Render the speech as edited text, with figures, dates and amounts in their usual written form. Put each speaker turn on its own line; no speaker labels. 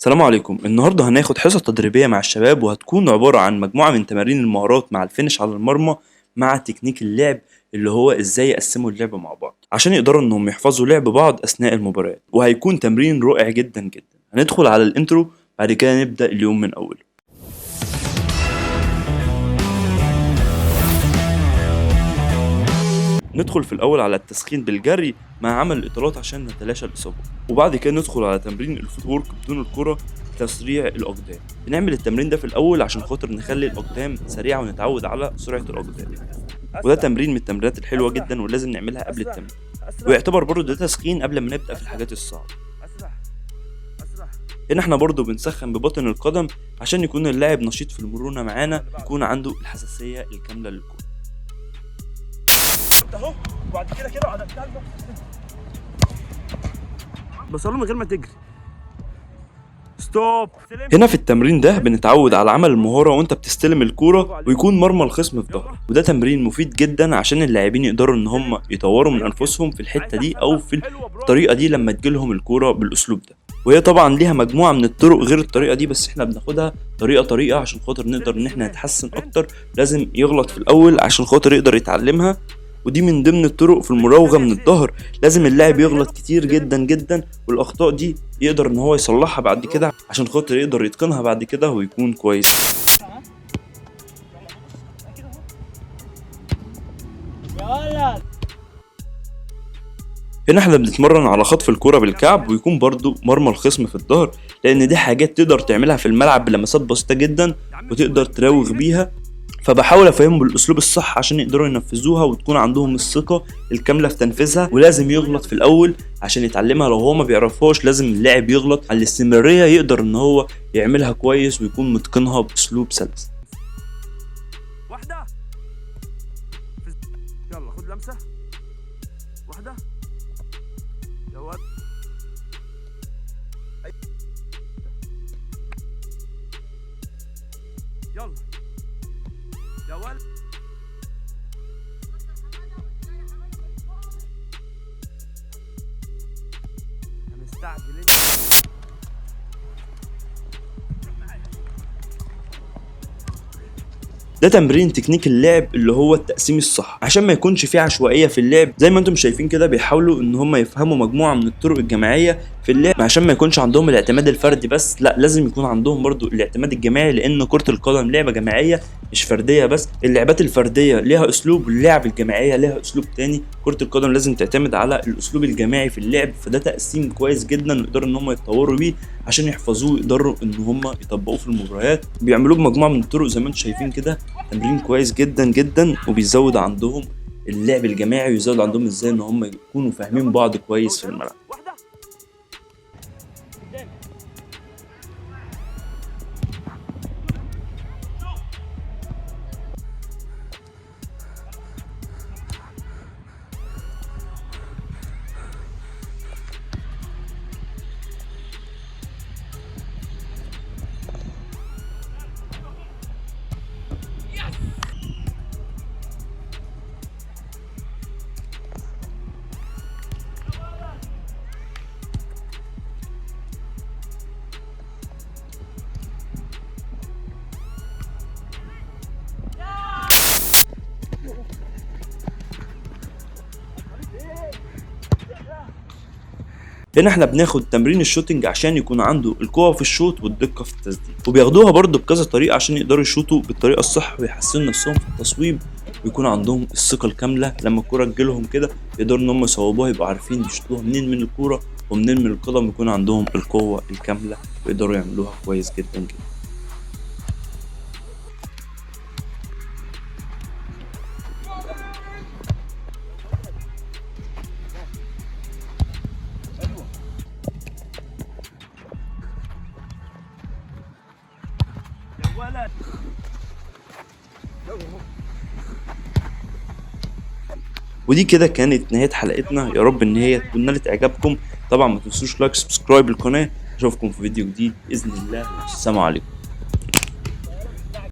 السلام عليكم. النهارده هناخد حصة تدريبية مع الشباب، وهتكون عبارة عن مجموعة من تمارين المهارات مع ال finish على المرمى مع تكنيك اللعب اللي هو ازاي يقسموا اللعب مع بعض عشان يقدروا انهم يحفظوا لعب بعض اثناء المباريات، وهيكون تمرين رائع جدا جدا. هندخل على ال intro بعد كده نبدأ اليوم من اوله. ندخل في الاول على التسخين بالجري مع عمل الاطالات عشان نتلاشى الاصابات، وبعد كده ندخل على تمرين ال footwork بدون الكرة، تسريع الاقدام. بنعمل التمرين ده في الاول عشان خاطر نخلي الاقدام سريعة ونتعود على سرعة الاقدام، وده تمرين من التمرينات الحلوة جدا ولازم نعملها قبل التمرين، ويعتبر برضه ده تسخين قبل ما نبدا في الحاجات الصعبة. هنا احنا برضه بنسخن ببطن القدم عشان يكون اللاعب نشيط في المرونة معانا، يكون عنده الحساسية الكاملة للكرة.
اهو وبعد كده كده وعدلتها بصله من غير ما تجري. stop.
هنا في التمرين ده بنتعود على عمل المهارة وانت بتستلم الكورة ويكون مرمى الخصم في ظهرك، وده تمرين مفيد جدا عشان اللاعبين يقدروا ان هم يطوروا من انفسهم في الحتة دي او في الطريقة دي لما تجيلهم الكورة بالاسلوب ده. وهي طبعا ليها مجموعة من الطرق غير الطريقة دي، بس احنا بناخدها طريقة طريقة عشان خاطر نقدر ان احنا نتحسن اكتر. لازم يغلط في الاول عشان خاطر يقدر يتعلمها، ودي من ضمن الطرق في المراوغة من الظهر. لازم اللاعب يغلط كتير جدا جدا، والاخطاء دي يقدر ان هو يصلحها بعد كده عشان خاطر يقدر يتقنها بعد كده ويكون كويس. هنا احنا بنتمرن على خطف الكرة بالكعب، ويكون برضو مرمى الخصم في الظهر، لان دي حاجات تقدر تعملها في الملعب بلمسات بسيطة جدا وتقدر تراوغ بيها. فبحاول افهمهم بالاسلوب الصح عشان يقدروا ينفذوها وتكون عندهم الثقة الكاملة في تنفيذها. ولازم يغلط في الاول عشان يتعلمها، لو هو ما بيعرفهاش لازم اللاعب يغلط على الاستمرارية يقدر ان هو يعملها كويس ويكون متقنها باسلوب سلس.
واحدة، يلا خد لمسه واحدة يا ولد. يلا يا ولد. انا مستعجل انت.
ده تمرين تكنيك اللعب اللي هو التقسيم الصح عشان ما يكونش فيه عشوائية في اللعب. زي ما انتم شايفين كده بيحاولوا ان هم يفهموا مجموعة من الطرق الجماعية في اللعب عشان ما يكونش عندهم الاعتماد الفردي بس، لا لازم يكون عندهم برضو الاعتماد الجماعي، لان كره القدم لعبه جماعية مش فردية بس. اللعبات الفردية ليها اسلوب واللعب الجماعية ليها اسلوب تاني. كره القدم لازم تعتمد على الاسلوب الجماعي في اللعب، فده تقسيم كويس جدا ويقدروا ان هم يتطوروا بيه عشان يحفظوه ويقدروا ان هم يطبقوه في المباريات. بيعملوه بمجموعه من الطرق زي ما انتم شايفين كده، تمرين كويس جدا جدا وبيزود عندهم اللعب الجماعي ويزود عندهم ازاي ان هم يكونوا فاهمين بعض كويس في الملعب.
واحدة قدام.
هنا احنا بناخد تمرين ال shooting عشان يكون عنده القوة في الشوط والدقة في التسديد، وبياخدوها برضو بكذا طريقة عشان يقدروا يشوطوا بالطريقة الصح ويحسنوا نفسهم في التصويب ويكون عندهم الثقة الكاملة لما الكرة تجيلهم كده يقدروا ان هم يصوبوها، يبقوا عارفين يشوطوها منين من الكورة ومنين من القدم، يكون عندهم القوة الكاملة ويقدروا يعملوها كويس جدا جدا. ودي كده كانت نهاية حلقتنا، يا رب ان هي تكون نالت اعجابكم. طبعا ما تنسوش like subscribe للقناة، اشوفكم في فيديو جديد باذن الله، والسلام عليكم.